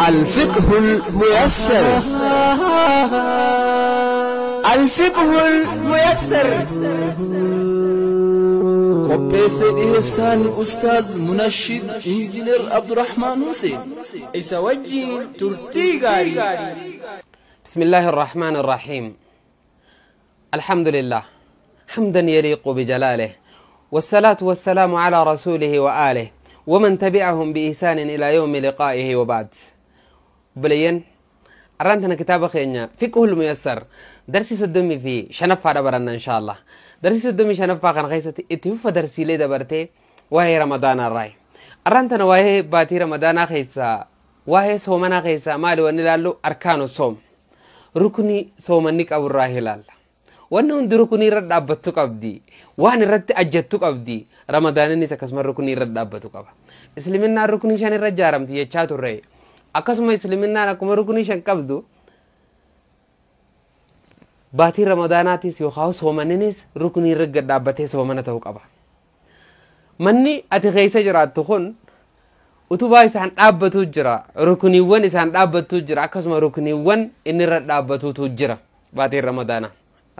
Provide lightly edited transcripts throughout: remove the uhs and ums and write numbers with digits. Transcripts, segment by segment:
الفقه الميسر. الفقه الميسر. Qopheessee dhiheessaan Ustaaz Munashid Injiinar Abdurrahmaan Hussein. Isa wajjiin turtii gaarii. بسم الله الرحمن الرحيم. الحمد لله حمدا يليق بجلاله، والصلاة والسلام على رسوله وآله ومن تبعهم بإحسان إلى يوم لقائه، وبعد. بلين أرانتنا كتاب خينيا فقه الميسر، درسي سدمي في شنفة دبرنا إن شاء الله. درسي سدمي شنفة كان خيستي اتفف درسي لي دبرتي وهي رمضان الراي. أرانتنا وهي باتي رمضان خيسا وهي صومنا خيسا مالي ونلالو أركان الصوم، ركني صومنك أبو الراهلال. Wanni hundi rukunii irra dhaabbattu qabdi. Waan irratti ajjattu qabdi. Ramadaaninis akkasuma rukunii irra dhaabbatu qaba. Isliminnaan rukunii 5 irra ijaaramti jechaa turre. Akkasuma isliminnaan akkuma rukunii 5 qabdu, baatiin Ramadaanaatis yookaan soomaninis rukunii irra gad dhaabbatee soomana ta'uu qaba. Manni ati keessa jiraattu kun utubaa isaan dhaabbatu jira. Rukuniiwwan isaan dhaabbattu jira. Akkasuma rukuniiwwan inni irra dhaabbatutu jira. Baatiin Ramadaanaa.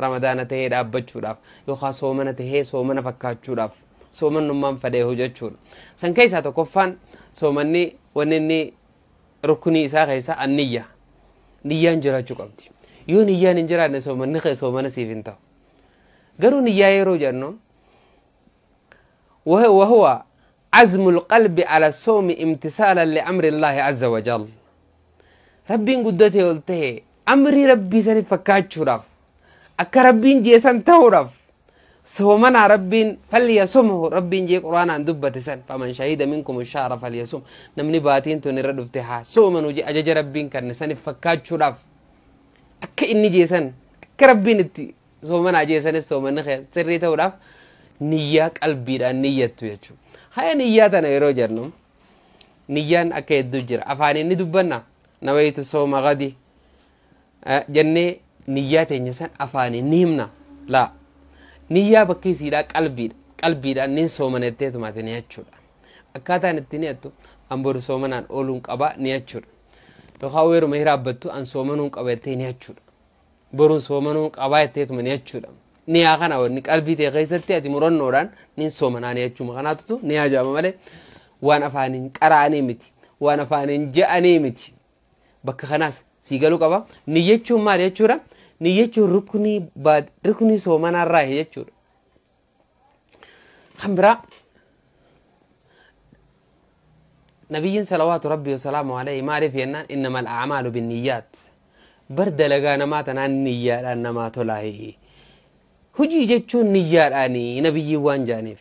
Ramadaana tahee dhaabbachuudhaaf yookaan soomana tahee soomana fakkaachuudhaaf soomannummaan fadhee hojjechuudha. San keessaa tokkoffaan soomanni wanni inni rukunii isaa keessaa anniyya. Niyyaan jiraachuu qabdi. Yoo niyyaan hin jiraanne soomanni kee soomana siif hin ta'u. Garuu niyyaa yeroo jennu وهو عزم القلب على الصوم امتثالا لأمر الله عز وجل. ربين قدته قلته أمري ربي سني فكاتشوراف akka rabbiin jeesan ta'uudhaaf soomana rabbiin falyasumhu rabbiin jee quraanaan dubbate san faman shahida minkum shahra falyasum, namni baatiin tun irra dhufte haa soomanu je ajaja rabbiin kanne sanif fakkaachuudhaaf akka inni jeesan akka rabbiin itti soomanaa jeesanis soomanni kee sirrii ta'uudhaaf niyyaa qalbiidhaan niyyattu jechuudha. Haya niyyaa tana yeroo jennu niyyaan akka hedduu jira. Afaan inni dubbanna nawayitu sooma gadi jennee niyyaa teenya san afaaniin ni himna. Laa, niyyaa bakki isiidhaa qalbiidha. Qalbiidhaan niin soomana jetteetuma ati ni jechuudha. Akkaataan itti niyattu an boru soomanaan ooluun qabaa ni jechuudha. Yookaan weeruma hiraabbattu an soomanuun qaba jettee ni jechuudha. Boruun soomanuun qabaa jetteetuma ni jechuudha. Niyyaa kana wanni qalbii ta'e keessatti ati murannoodhaan niin soomanaa ni jechuudha. Kanaatutu niyyaa jedhama malee waan afaaniin qara'anii miti. Waan afaaniin je'anii miti. Bakka kanaas sii galuu qaba. Niyyachuun maal jechuudha? Niyyachuun rukunii soomanaarraa jechuudha. Kan biraa nabiyyiin salawaatu rabbii wasalaamu alayhi maaliif jennaan innamal a'maalu binniyyaat. Bar dalagaa namaa tanaan niyyaadhaan namaa tolaayi. Hujii jechuun niyyaadhaanii nabiyyiin waan jaaniif.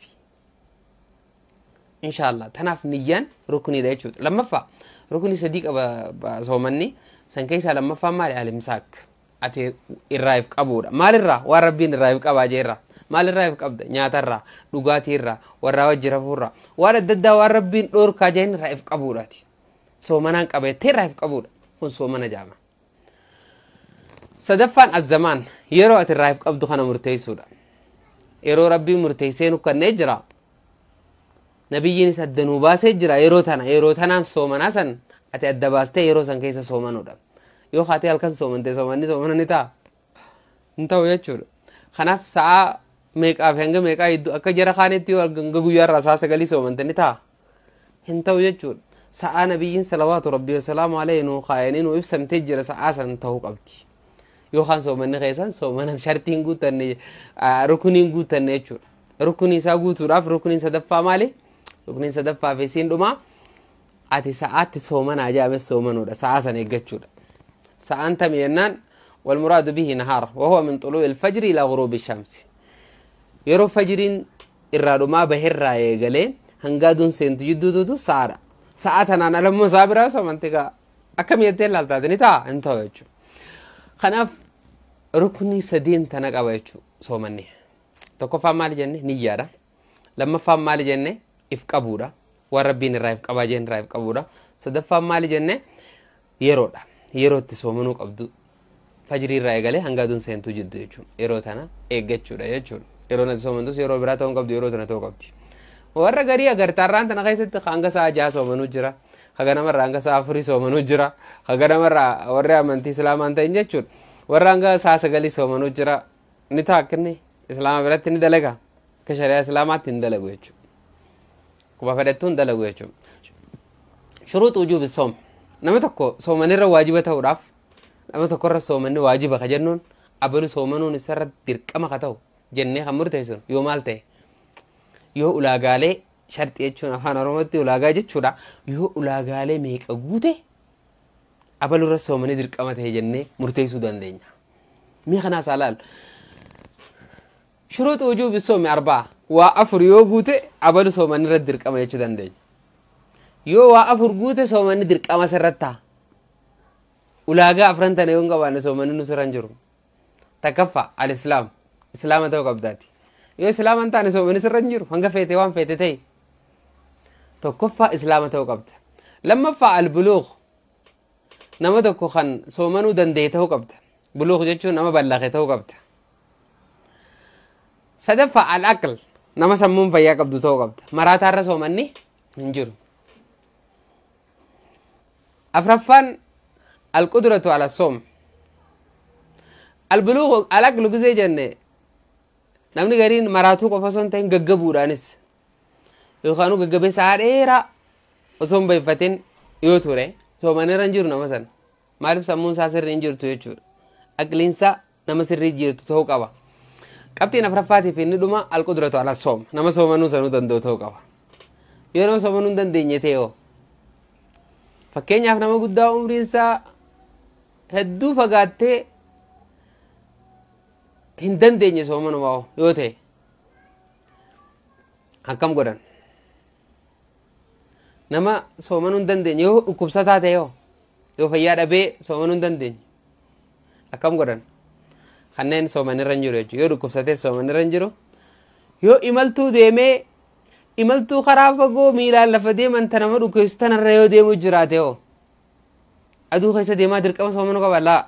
Inshaallah tanaaf niyyaan rukuniidha jechuudha. Lammaffaa rukunii 3 qaba soomanni. San keessaa lammaffaan maali? Alimsaak. Ati irraa if qabuudha. Maalirraa? Waan rabbiin irraa if qabaa jeerraa. Maalirraa if qabda? Nyaatarraa, dhugaatiirraa, warraa wajji rafuurraa. Waan adda addaa waan rabbiin dhoorkaa jeen irraa if qabuudhaati. Soomanaan qabeettee irraa if qabuudha. Kun soomana jaama. Sadaffaan azzamaan yeroo ati irraa if qabdu kana murteessuudha. Yeroo rabbiin murteessee nu kennee jira. Nabiyyiinis adda nuu baasee jira yeroo tana. Yeroo tanaan soomanaa san ati adda baastee yeroo san keessa soomanuudha. Yoo haatee halkan soomante soomanni soomana ni ta'a. Hin ta'u jechuudha. Kanaaf sa'a meeqaa fi hanga meeqaa hedduu akka jara kaanitti yoo hanga guyyaarraa sa'a 9 soomante ni ta'a. Hin ta'u jechuudha. Sa'a nabiyyiin salawaatu rabbii wasalaamu alayhi nuu kaayanii nuu ibsamtee jira sa'a san ta'uu qabdi. Yookaan soomanni keessan soomana shartiin guutanne rukuniin guutanne jechuudha. Rukunii isaa guutuudhaaf rukuniin sadaffaa maali? Rukuniin sadaffaa fi isiin dhumaa ati sa'aatti soomanaa jedhame soomanuudha. Sa'a san eeggachuudha. Sa'aan tami jennaan walmuraadu bihi nahaar wahuwa min xuluu'i alfajri ilaa ghuruubi shamsi. Yeroo fajriin irraa dhumaa baherraa eegalee hanga aduun seentu jidduututu sa'aadha. Sa'a tanaan alammoo sa'a biraa soomante gaa akkam jettee ilaaltaate ni ta'a hin ta'u jechuudha. Kanaaf rukunii 3 tana qaba jechuudha soomanni. Tokkoffaan maali jenne? Niyyaadha. Lammaffaan maali jenne? If qabuudha. Waan rabbiin irraa if qabaa jeen irraa if qabuudha. Sadaffaan maali jenne? Yeroodha. Yeroo itti soomanuu qabdu fajrii irraa eegalee hanga aduun seentuu jiddu jechuudha. Yeroo tana eeggachuudha jechuudha. Yeroo nati soomantus yeroo biraa ta'uu hin qabdu, yeroo tana ta'uu qabdi. Warra garii agartaarraan tana keessatti hanga sa'a 6 soomanuu jira. Ka ganamarraa hanga sa'a 4 soomanuu jira. Ka ganamarraa warri amantii islaamaa hin ta'in jechuudha. Warra hanga sa'a 9 soomanuu jira. Ni ta'a akkanni islaama biratti ni dalaga. Akka shari'aa islaamaatti hin dalagu jechuudha. Akkuma fedhattuu hin dalagu jechuudha. Shuruuxu wujuubi soom. Nama tokko soomanirra waajiba ta'uudhaaf nama tokkorra soomanni waajiba ka jennuun abalu soomanuun isarra dirqama ka ta'u jennee kan murteessinu yoo maal ta'e yoo ulaagaalee sharxii jechuun afaan Oromootti ulaagaa jechuudha yoo ulaagaalee meeqa guute abalurra soomanii dirqama ta'e jennee murteessuu dandeenya. Mee kanaas haa ilaallu. Shuruuxu wujuubi soomi 4 waa 4 yoo guute abalu soomanirra dirqama jechuu dandeenya. Yoo waa 4 guute soomanni dirqama sirratti ta'a. Ulaagaa 4 tana yoo hin qabaanne soomanni nu sirra hin jiru. Takkaffaa al-islaam. Islaama ta'uu qabdaati. Yoo islaama hin taane soomanni sirra hin jiru. Hanga feete waan feete ta'e. Tokkoffaa islaama ta'uu qabda. Lammaffaa al-buluugh. Nama tokko kan soomanuu danda'e ta'uu qabda. Buluugh jechuun nama ballaqe ta'uu qabda. Sadaffaa al-aql. Nama sammuun fayyaa qabdu ta'uu qabda. Maraataarra soomanni hin jiru. Afraffaan al-qudratu ala soom. Al-buluugh al-aqlu gisee jenne namni gariin maraatuu qofa osoo hin ta'in gaggabuudhaanis yookaan gaggabee sa'a dheeraa osoo hin bayfatin yoo ture soomanirra hin jiru nama sana. Maaliif sammuun isaa sirrii hin jirtu jechuudha. Aqliinsaa nama sirrii jirtu ta'uu qaba. Qabxiin afraffaatiif inni dhuma al-qudratu ala soom. Nama soomanuu sanuu danda'u ta'uu qaba. Yoo nama soomanuu hin dandeenye ta'e hoo? Fakkeenyaaf nama guddaa umriin isaa hedduu fagaattee hin dandeenye soomanumaa yoo ta'e akkam godhan? Nama soomanuu hin dandeenye yoo dhukkubsataa ta'e hoo? Yoo fayyaa dhabee soomanuu hin dandeenye akkam godhan? Kanneen soomanirra hin jiru jechuudha. Yoo dhukkubsatee soomanirra hin jiru. Yoo imaltuu deemee imaltuu karaa fagoo miilaan lafa deeman ta nama dhukkubsu tanarra yoo deemu jiraate hoo? Aduu keessa deemaa dirqama soomanuu qaba laa?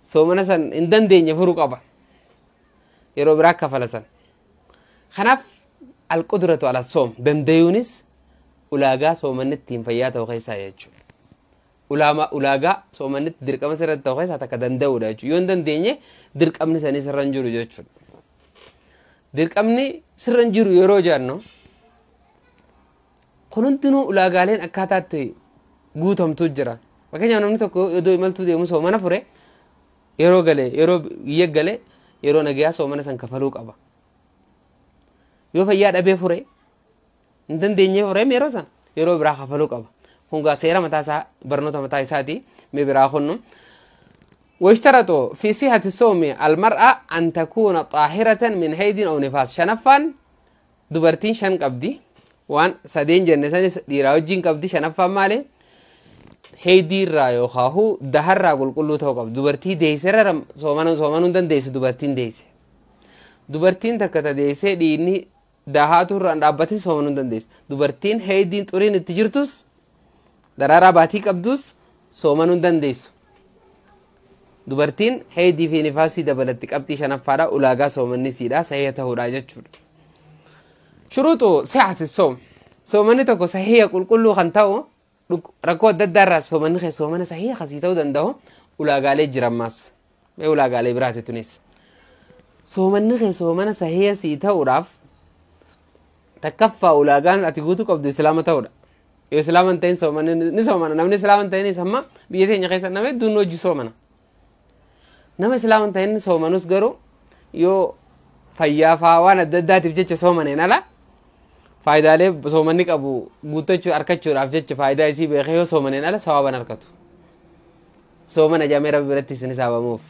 Soomana san hin dandeenye furuu qaba. Yeroo biraa kafala san. Kanaaf al-qudratu ala soom dandayuunis ulaagaa soomanni ittiin fayyaa ta'u keessaa jechuudha. Ulaagaa soomanni dirqama sirratti ta'u keessaa takka danda'uudha jechuudha. Yoo hin dandeenye dirqamni sanii sirra hin jiru jechuudha. Dirqamni sirra hin jiru yeroo jennu kun hundinuu ulaagaaleen akkaataa itti guutamtu jira. Fakkeenyaaf namni tokko iddoo imaltuu deemu soomana fure yeroo gale yeroo biyya gale yeroo nagayaa soomana san kafaluu qaba. Yoo fayyaa dhabee fure hin dandeenye fure yeroo san yeroo biraa kafaluu qaba. Kun gaa seera mataa isaa barnoota mataa isaati mee biraa kunnu. واشترطوا في صحة الصوم المرأة أن تكون طاهرة من حيض أو نفاس. شنفان دبرتين شن قبدي وان سدين جنسان ديراوجين قبدي شنفان مالي هيدي را يخاهو دهر را قل قلو تو قبد دبرتي ديسر سومانو سومانو دن ديس دبرتين ديس دبرتين تكتا ديس ديني دهاتو را رابتي سومانو دن ديس دبرتين هيدين تورين تجرتوس درارا باتي قبدوس سومانو دن ديس Dubartiin heedii fi nifaasii dabalatti qabxii shanaffaadha ulaagaa soomanni siidha sahiha ta'uudha jechuudha. Shuruuxu sihhati soom. Soomanni tokko sahiha qulqulluu kan ta'u rakkoo adda addaa irraa soomanni keessa soomana sahiha kasii ta'uu danda'u ulaagaalee jiran maas. Mee ulaagaalee biraati tunis. Soomanni keessa soomana sahiha sii ta'uudhaaf takkaffaa ulaagaan ati guutuu qabdu islaama ta'uudha. Yoo islaama hin ta'in soomanni ni soomana. Namni islaama hin ta'inis amma biyya teenya keessa nama hedduun hojii soomana. Nama islaama hin ta'in soomanus garuu yoo fayyaa faa waan adda addaatiif jecha soomaneen ala faayidaalee soomanni qabu guuttachuu argachuudhaaf jecha faayidaa isii beekee yoo soomaneen ala sawaaban argatu. Soomana jaamee rabbi biratti isin saabamuuf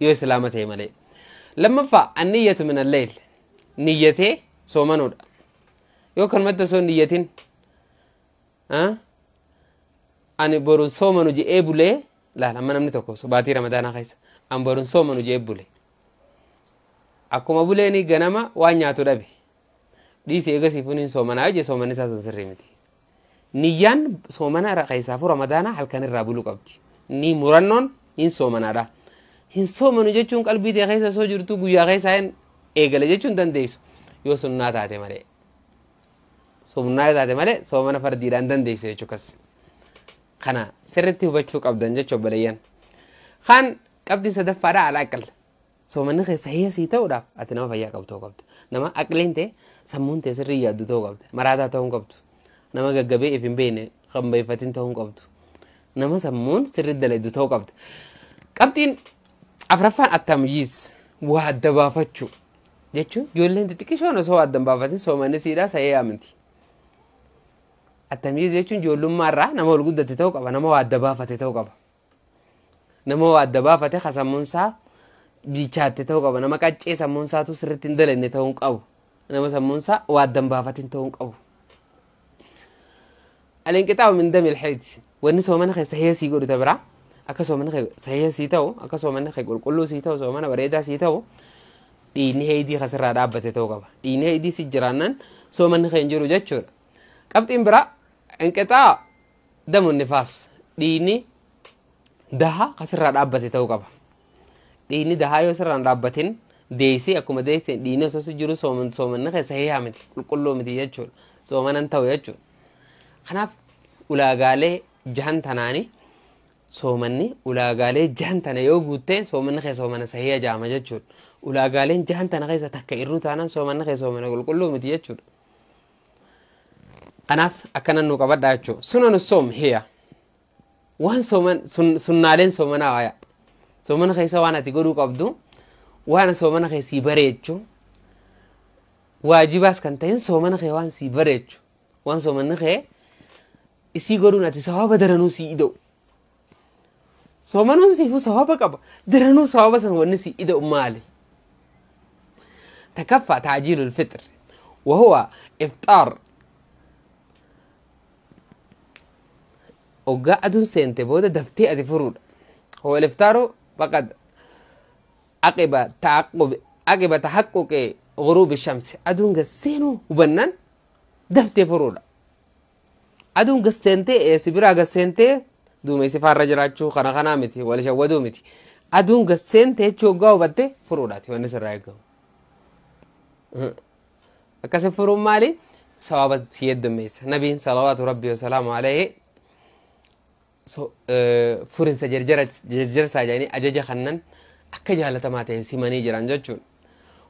yoo islaama ta'e malee. Lammaffaa anniyyatu min alleyl niyyatee soomanuudha. Yoo kanumatti osoo hin niyyatin ani boru soomanu je'ee bulee laala amma namni tokko baatii ramadaanaa keessa an boruun soomanu je'ee bule. Akkuma buleeni ganama waan nyaatu dhabe. Dhiisi eegasiif hin soomanaa jee soomanni isaa sirrii miti. Niyyaan soomana keessaafuu ramadaanaa halkan irraa buluu qabdi. Ni murannoon hin soomanaadha. Hin soomanu jechuun qalbii ta'e keessa osoo jirtu guyyaa keessa hin eegale jechuun dandeessu yoo sunnaa taate malee. Soomnaa taate malee soomana fardiidhaan dandeessu jechuu kas. Kana sirriitti hubachuu qabdan jechuu obboleeyyan. Kan qabxiin sadaffaadhaa alaaqal. Soomanni kee sahiha sii ta'uudhaaf ati nama fayyaa qabdu ta'uu qabda. Nama aqliin ta'e sammuun ta'e sirrii yaaddu ta'uu qabda. Maraataa ta'uu hin qabdu. Nama gaggabee if hin beekne kan beekfatin ta'uu hin qabdu. Nama sammuun sirrii dalagdu ta'uu qabda. Qabxiin afraffaan attamyiis waa adda baafachuu jechuun ijoolleen xixiqqishoon osoo adda hin baafatin soomanni siidhaa sahiha miti. Attamyiis jechuun ijoollummaarraa nama ol guddate ta'uu qaba. Nama waa adda baafate ta'uu qaba. Nama waa adda baafate sammuunsaa bilchaatte ta'uu qaba. Nama qaccee sammuun isaatu sirriitti hin dalagne ta'uu hin qabu. Nama sammuun isaa waa adda hin baafatin ta'uu hin qabu. Alinqixaawu min damil hayti. Wanni soomana kee sahiha sii godhu biraa akka soomana kee sahiha sii ta'u akka soomana kee qulqulluu sii ta'u soomana bareedaa sii ta'u dhiigni heydii kasirraa dhaabbate ta'uu qaba. Dhiigni heydii si jiraannaan soomanni kee hin jiru jechuudha. Qabxiin biraa inqixaa damun nifaas dhiigni daha kasirraa dhaabbate ta'uu qaba. Dhiigni dahaa yoo sirraan dhaabbatin deessee akkuma deessee dhiigni osoo si jiru soomanni kee sahiha miti qulqulluu miti jechuudha. Soomanan ta'u jechuudha. Kanaaf ulaagaalee jahan tanaani soomanni ulaagaalee jahan tana yoo guutte soomanni kee soomana sahiha jaama jechuudha. Ulaagaaleen jahan tana keessa takka irruu taanaan soomanni kee soomana qulqulluu miti jechuudha. Kanaaf akkanan nu qabadhaa jechuudha. Sunanu soom hiya. Waan sooman sunnaaleen soomanaa waaya. Soomana keessa waan ati godhuu qabdu waan soomana kee sii bareechu waajibaas kan ta'in soomana kee waan sii bareechu waan soomanni kee isii godhuun ati sawaaba daranuu sii ida'u. Soomanuun fiifuu sawaaba qaba. Daranuu sawaaba san wanni sii ida'u maali? Takaffaa taajiilul fixr. Wahuwa ifxaar. Oggaa aduun seente booda daftee ati furuudha. Huwa iftaaru faqad aqiba tahaqquqi ghuruubi shamsi. Aduun gasseenuu hubannaan daftee furuudha. Aduun gasseentee si biraa gasseentee duumessi faarra jiraachuu kana kanaa miti wal shawwaduu miti. Aduun gasseentee jechuu hoggaa hubatte furuudhaati wanni sirraa eegamu. Akkasi furuun maali? Sawaaba si heddummeessa. Nabiin salawaatu rabbii wasalaamu alayhi furinsa jarjarsaa jedhanii ajaja kannan akka jaalatamaa ta'een simanii jiran jechuudha.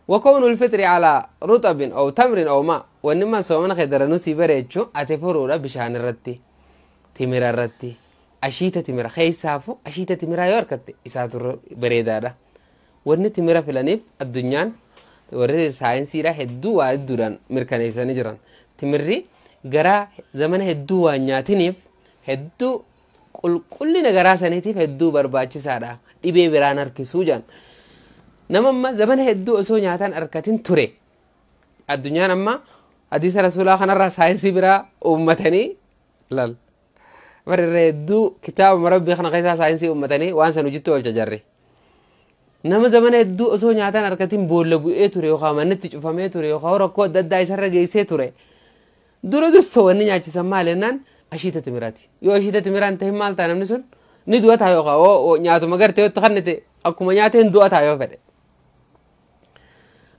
وكون الفطر على رطب أو تمر أو ماء وإنما سومن خدر نسي بريتشو أتفرورا بشان الرتي تمر الرتي أشيت تمر خيسافو أشيت تمر يوركت إساتر بريدارة وإن تمر في الأنيف الدنيا ورد ساينسي را هدو وادوران مركانيسا نجران تمري غرا زمن هدو وانياتنيف هدو كل نغرا سنيتيف هدو برباچي سارا ديبي بران أركسو جان. Nama amma zamana hedduu osoo nyaataan harkatin ture. Addunyaan amma hadiisa rasuulaa kanarraa saayinsii biraa uummatanii lal. Barreerra hedduu kitaaba rabbii kana keessaa saayinsii uummatanii waan san hojiitti oolcha jarre. Nama zamana hedduu osoo nyaataan harkatin boolla bu'ee ture yookaan manatti cufamee ture yookaan rakkoo adda addaa isarra geessee ture. Dura dursoo wanni nyaachisan maal jennaan ashiita timiraati. Yoo ashiita timiraan ta'e maal ta'a namni sun ni du'a ta'a yookaan nyaatuma gartee yoo itti kannite akkuma nyaateen du'a ta'a yoo fedhe.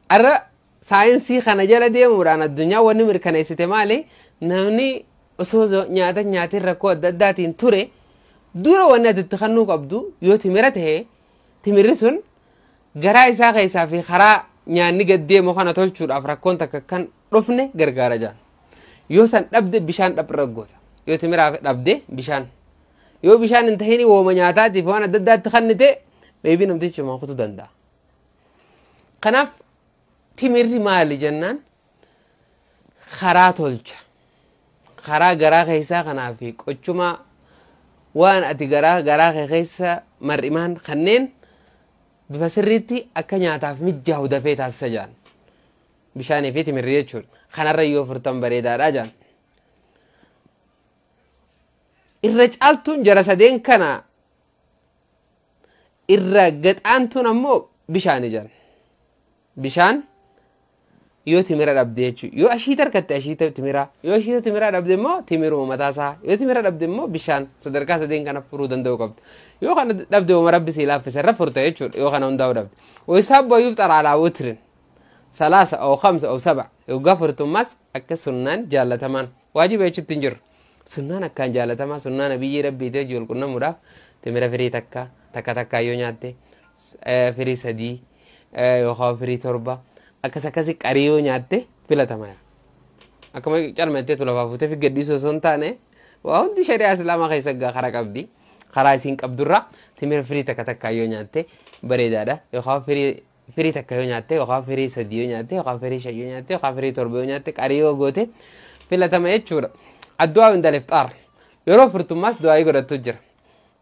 Arra saayinsii kana jala deemuudhaan addunyaa wanni mirkaneessite maali namni osoo nyaata nyaatiin rakkoo adda addaatiin ture dura wanni ati itti kennuu qabdu yoo timira ta'e timirri sun garaa isaa keessaa fi karaa nyaanni gad deemu kana tolchuudhaaf rakkoon takka kan dhufne gargaara jaan. Yoo san dhabde bishaan dhabra goota. Yoo timira dhabde bishaan. Yoo bishaan hin tahin wooma nyaataatiif waan adda addaatti kennite beebii namtichi makutu danda'a. Kanaaf timirri maali jennaan karaa tolcha. Karaa garaa keessaa kanaa fi qochuma waan ati garaa keessa mar'imaan kanneen bifa sirriitti akka nyaataaf mijaa'u dafee taasisa jaan. Bishaanii fi timirri jechuudha. Kanarra yoo furtan bareedaadha jaan. Irra caaltuun jara sadeen kana irra gaxaantuun ammoo bishaani jaan. Bishaan yoo timira dhabde jechuudha. Yoo ashiita harkatte ashiita timira. Yoo ashiita timira dhabde immoo timiruma mataasaa. Yoo timira dhabde immoo bishaan sadarkaa sadeen kana furuu danda'u qabda. Yoo kana dhabde uma rabbi sii laaffise irra furta jechuudha. Yoo kana hundaa'u dhabde. Wayisaabbo yuuf xaraalaa wutirin. 3 أو 5 أو 7 yoggaa furtummas akka sunnaan jaalatamaan waajiba jechuutti hin jiru. Sunnaan akkaan jaalatamaa sunnaa nabiyyi rabbiiti hojii wal qunnamuudhaaf timira firii takka takka takkaa yoo nyaatte firii 3 yookaan firii 7 akkas akkasi qarii yoo nyaatte filatamaa. Akkuma calmattee lafaa fuutee fi gadhiisuu osoo hin taane waa hundi shari'aa islaamaa keessa karaa qabdi. Karaa isiin qabdurra timira firii takka takkaa yoo nyaatte bareedaadha. Yookaan firii takka yoo nyaatte yookaan firii 3 yoo nyaatte yookaan firii 5 yoo nyaatte yookaan firii 7 yoo nyaatte qarii yoo goote filatama jechuudha. Addu'aa inda ifxaar yeroo furtummaas du'aayii godhattu jira.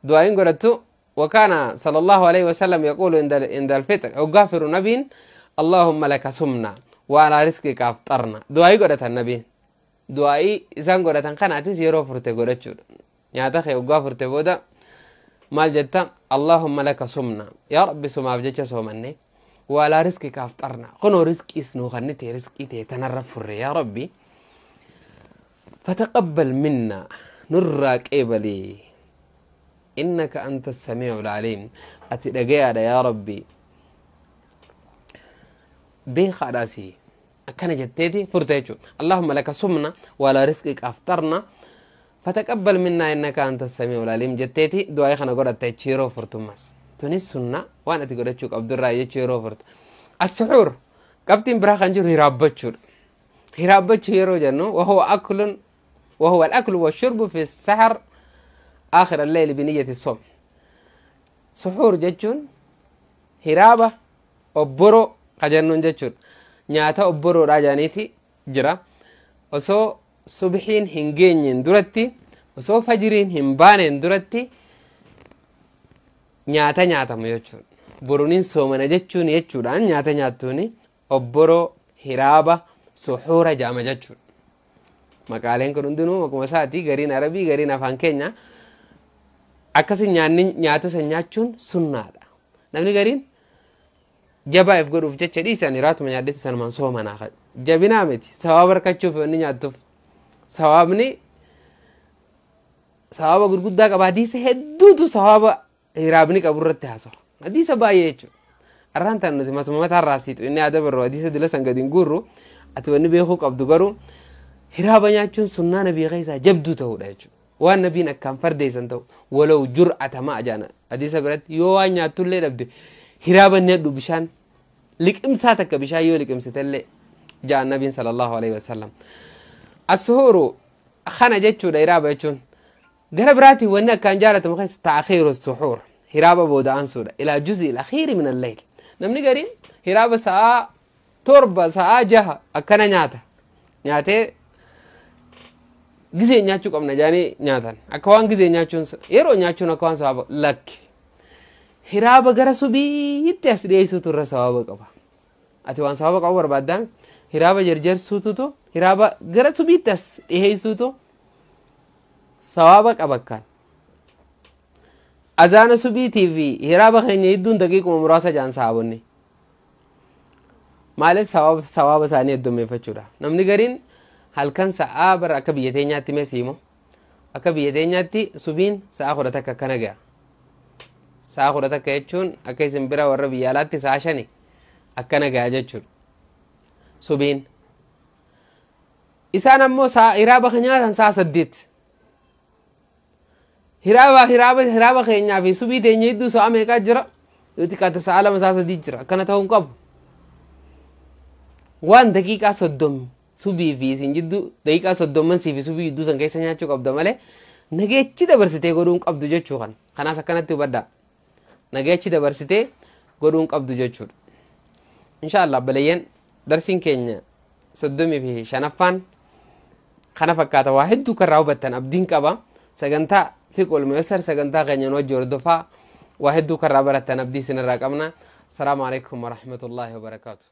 Du'aayiin godhattu وكان صلى الله عليه وسلم يقول عند الفطر وغافر نبي اللهم لك سمنا وعلى رزقك افطرنا. دعائي godhatan nabiin du'aayii isaan godhatan kanaatis yeroo furte godhachuudha. Nyaata kee waggaa furte booda maal jetta? Allahumma laka sumna yaa rabbi sumaaf jecha soomanne وعلى رزقك افطرنا kunoo rizqiis nuu kennite rizqii ta'e tanarra furre yaa rabbi فتقبل منا nurraa qeebali إنك أنت السميع العليم ati dhagayaadha yaa rabbi beekaadhaasi akkana jetteeti furte jechuudha. اللهم لك صمنا وعلى رزقك أفطرنا فتقبل منا إنك أنت السميع العليم jetteeti du'aayii kana godhatta jechuu yeroo furtummas. Tunis sunna waan ati godhachuu qabdurraa jechuu yeroo furtu. As-suxuur qabxiin biraa kan jiru hiraabbachuudha. Hiraabbachuu yeroo jennu وهو أكل وهو الأكل والشرب في السحر آخر الليل بنية الصوم. Suxuur jechuun hiraaba obboroo kajennuun jechuudha. Nyaata obboroodhaa jedhaniiti jira. Osoo subxiin hin geenyeen duratti osoo fajiriin hin baaneen duratti nyaata nyaatamu jechuudha. Boruniin soomana jechuun jechuudhaan nyaata nyaattuuni obboroo hiraaba suxuura jaama jechuudha. Maqaaleen kun hundinuu maquma isaatii gariin arabii gariin afaan keenya akkasi nyaanni nyaata san nyaachuun sunnaadha. Namni gariin jabaa if godhuuf jecha dhiisan hiraatuma nyaaddetti sanumaan soomanaa jabinaa miti sawaaba harkachuuf inni nyaattuuf sawaabni sawaaba gurguddaa qaba. Hadiisa hedduutu sawaaba hiraabni qabu irratti haasawa. Hadiisa baay'ee jechuudha. Arraan tan nuti matuma mataarraa siitu inni aadaa barru hadiisa dila san gadi hin guurru ati wanni beekuu qabdu garuu hiraaba nyaachuun sunnaa nabii keessaa jabduu ta'uudha jechuudha. Waan nabiin akkaan fardeessan ta'u walaw jur'ata ma'a jaana hadiisa biratti yoo waan nyaattullee dhabde hiraaba nyaadhu bishaan liqimsaa takka bishaan yoo liqimsitellee jaan nabiin sallallahu alaihi wasallam. As-suhuuru kana jechuudha hiraaba jechuun. Gara biraatiin wanni akkaan jaalatamu keessa ta'akhiiru suhuur hiraaba booda aansuudha ilaa juz'i al-akhiiri min al-layl. Namni gariin hiraaba sa'aa 7 sa'aa 6 akkana nyaata nyaatee gizee nyaachuu qabna jedhanii nyaatan akka waan gizee nyaachuun yeroo nyaachuun akka waan sawaaba lakke hiraaba gara subiitti as dhiyeessuutu irra sawaaba qaba. Ati waan sawaaba qabu barbaaddaa hiraaba jarjarsuututu hiraaba gara subiitti as dhiyeessuutu sawaaba qaba akkaan. Azaana subiitii fi hiraaba keenya hedduun daqiiquma muraasa jaan sahaabonni. Maaliif sawaaba isaanii heddummeeffachuudha. Namni gariin halkan sa'aa bara akka biyya teenyaatti meesiimo akka biyya teenyaatti subiin sa'a 11 akkana ga'a. Sa'a 11 jechuun akka isin bira warra biyya alaatti sa'a 5 akkana ga'a jechuudha. Subiin. Isaan ammoo hiraaba nyaatan sa'a 8. Hiraaba keenyaa fi subii teenya hedduu sa'a meeqaa jira? Yoo xiqqaate sa'a 2 sa'a 3 jira. Akkana ta'uu hin qabu. Waan daqiiqaa 30 subii fi isin jidduu daqiiqaa 30 sii fi subii jidduu san keessa nyaachuu qabda malee nageechi dabarsitee godhuu hin qabdu jechuu kana. Kanaas akkanatti hubadhaa. Nageechi dabarsitee godhuu hin qabdu jechuudha. Inshaallah balayyeen darsiin keenya 35ffaan kana fakkaata. Waa hedduu kan raawwattan abdiin qaba. Sagantaa fiqul muyassar sagantaa keenyan wajji hordofaa waa hedduu kan raawwattan abdii isinirraa qabna. Assalaamu alaikum warahmatullaahi wabarakaatu.